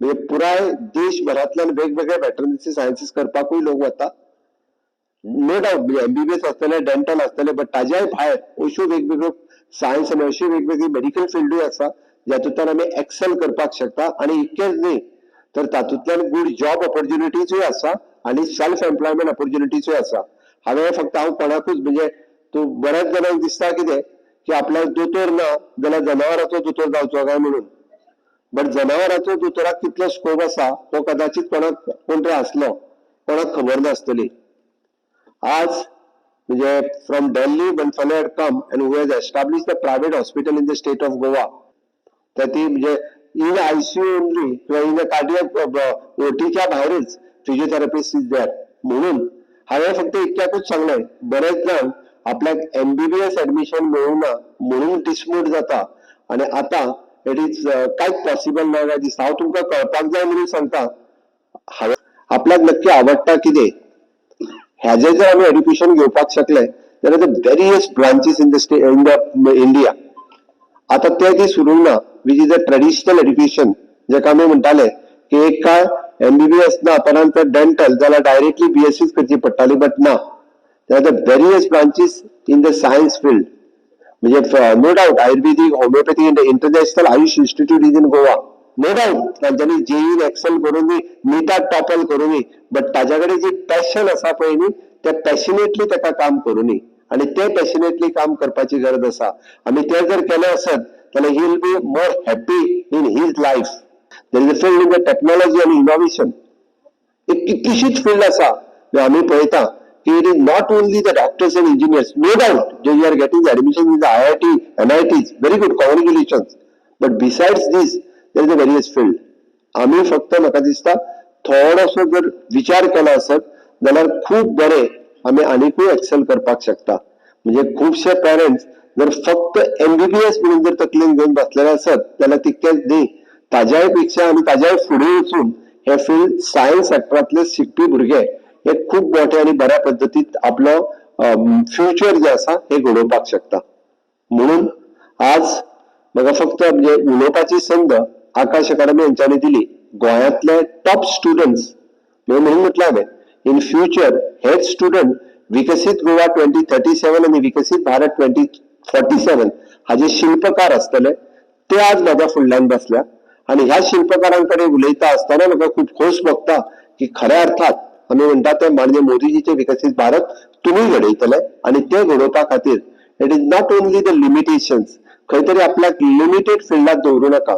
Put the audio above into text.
म्हणजे पुराय देशभरांतल्यान वेगवेगळे वेटरनरी सायन्सीस करपाकूय लोक वता. नो डावट, म्हणजे एमबीबीएस आसतले, डेंटल आसतले, बट ताज्याय भायर अश्यो वेगवेगळ्यो सायन्स आनी अश्यो वेगवेगळी मेडिकल फिल्डूय आसा ज्यातूंतल्यान आमी एक्सेल करपाक शकता. आनी इतकेंच न्ही तर तातूंतल्यान गूड जॉब ऑपॉर्च्युनिटीजूय आसा आनी सेल्फ एम्प्लॉयमेंट ऑपॉर्च्युनिटीजूय आसा. हांवें फक्त हांव कोणाकूच, म्हणजे तूं बऱ्याच जाणांक दिसता कितें की आपल्याक दोतोर ना जाल्यार जनावराचो दोतोर जावचो काय म्हणून. बट जनावराचो दोतोराक कितलो स्कोप आसा तो कदाचित कोणाक, कोण तरी आसलो, कोणाक खबर नासतली. आज म्हणजे from Delhi one fellow had come and who has established the private hospital in the state of Goa. तर ती म्हणजे इन आयसीयू ओनली किंवा इन कार्डियक ओटीच्या भायरच फिजिओथेरपिस्ट is there. म्हणून हांवें फक्त इतक्याकूच सांगलें, बरेच जाण आपल्याक एमबीबीएस ऍडमिशन मेळूंक ना म्हणून डिसमूड जाता आनी आतां it is कांयच पॉसिबल ना काय दिसता. हांव तुमकां कळपाक जाय म्हणून सांगता, हांवें आपल्याक नक्की आवडटा कितें ह्याजे जर आमी एड्युकेशन घेवपाक शकले जाल्यार the various branches in the state, in the India. आता ते दीस उरूंक ना which is a traditional education, जेका आमी म्हणटाले की एक काळ एमबीबीएस ना त्यानंतर डेंटल जाल्यार डायरेक्टली बीएससी करची पडटाली. बट ना, the various branches in the science field, म्हणजे no doubt Ayurvedic, homeopathy, International AYUSH Institute is in Goa. No doubt तांच्यांनी जेईन एक्सेल करूनय, निटाक टॉपल करूनय, बट ताज्या कडेन जी पॅशन आसा पळय न्ही, ते पॅशनेटली ताका काम करूनय आनी ते पॅशनेटली काम करपाची गरज आसा. आमी ते जर केलें आसत जाल्यार he will be more happy in his life. There is a field in the technology आनी इनोव्हेशन. एक कितलीशीच फील्ड आसा. आमी पळयता की it is not only the doctors and engineers. No doubt you are getting admission in the IIT, NIT, very good, congratulation, but besides this there is a various field. आमी फक्त म्हाका दिसता थोडोसो जर विचार केलो आसत जाल्यार खूब बरें आमी आनिकूय एक्सेल करपाक शकता. म्हणजे खुबशे पेरंट्स जर फक्त एमबीबीएस म्हणून जर तकलेन घेवन बसलेले आसत जाल्यार तितकेंच न्ही, ताज्याय पेक्षा आनी ताज्याय फुडें वचून हे फील्ड, सायन्स सेक्टरांतले शिकपी भुरगे हे खूब मोठे आनी बऱ्या पद्दतीत आपलो फ्युचर जे आसा हे घडोवपाक शकता. म्हणून आज म्हाका फक्त म्हणजे उलोवपाची संद आकाश अकादमी यांच्यानी दिली. गोंयांतले टॉप स्टुडंट्स म्हणून म्हटलं हांवें, इन फ्युचर हेच स्टुडंट विकसीत गोवा 2037 आनी विकसीत भारत 2047 हाजे शिल्पकार आसतले. ते आज म्हाज्या फुडल्यान बसल्या आनी ह्या शिल्पकारांकडे उलयता आसतना म्हाका खूब खोस भोगता की खऱ्या अर्थात आमी म्हणटा ते माननीय मोदीजीचे विकसीत भारत तुमी घडयतले. आनी ते घडोवपा खातीर it is not only the limitations. खंय तरी आपल्याक लिमिटेड फिल्डात दवरूं नाका.